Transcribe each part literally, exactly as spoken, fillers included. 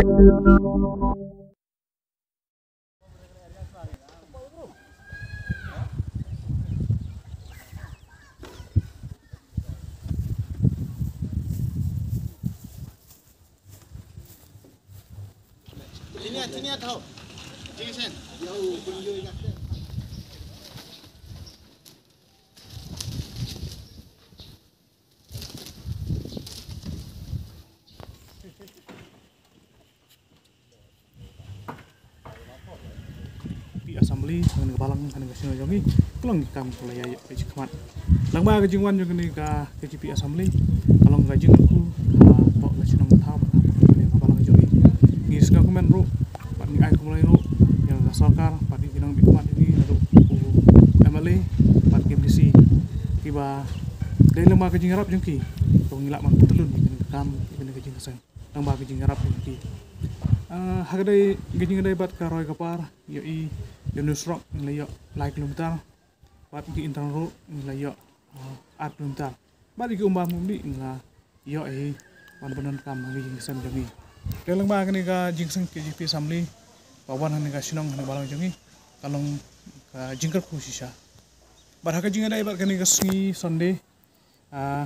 P Assembly, ha kane ka balang, ha kane ka shnong jong ngi, ka long ki kam ki la ïa ïoh ka jingkhmat. Lyngba ka jingwan jong kane ka K J P Assembly, ka long ka jingkyrkhu hapoh ka shnong ka thaw, hapoh ka balang jong ngi. Ngi sngewkmen ruh, bad ngi ai khublei ruh ïa ka sorkar, bad ki nongbit khmat jong ngi, naduh u M L A bad ki M D C, kiba dei lyngba ka jingïarap jong ki, to ngi lah ban pyntylun ïa kane ka kam, ïa kane ka jingïaseng. Tang ba ka jingïarap jong ki. Ah, ha ka dei, ka jingïadei bad ka roi ka par, ïohi, ïa u new surok ngi la ïoh lai kilometer, bad ki internal road ngi la ïoh, ah, ar kilometer. Bad ki umba mumdi ngi la ïoh hi, ban ban donkam ha ka jingïaseng jong ngi. Te lyngba kane ka jingïaseng K J P Assembly ba wan ha kane ka shnong ha kane ka balang jong ngi, ka long ka jingkyrkhu shisha. Bad ha ka jingïadei bad kane ka sngi Sunday, ah,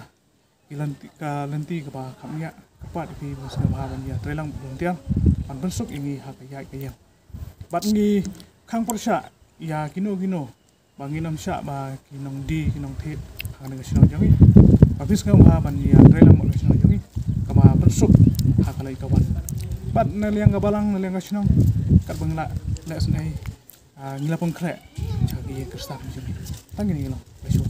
ki lynti, ka lynti kaba kham ngiah, ka pat ïa phi ba sngewbha ban ïa trei lang volunteer ban pynsuk ïa ngi ha ka ïaid ka ïeng. Bad ngi khang pyrshah ïa kino kino ba ngin ym shah ba ki nongdie ki nongthied ha kane ka shnong jong ngi ba phin sngewbha ban ïa trei lang bad ka shnong jong ngi kaba pynsuk ha ka leit ka wan. Bad na liang ka balang, na liang ka shnong, katba ngi la leh sngewbha, ah, ngi la pynkhreh ïa ki Khristan jong ngi. Tang kine ki long. Ka shu.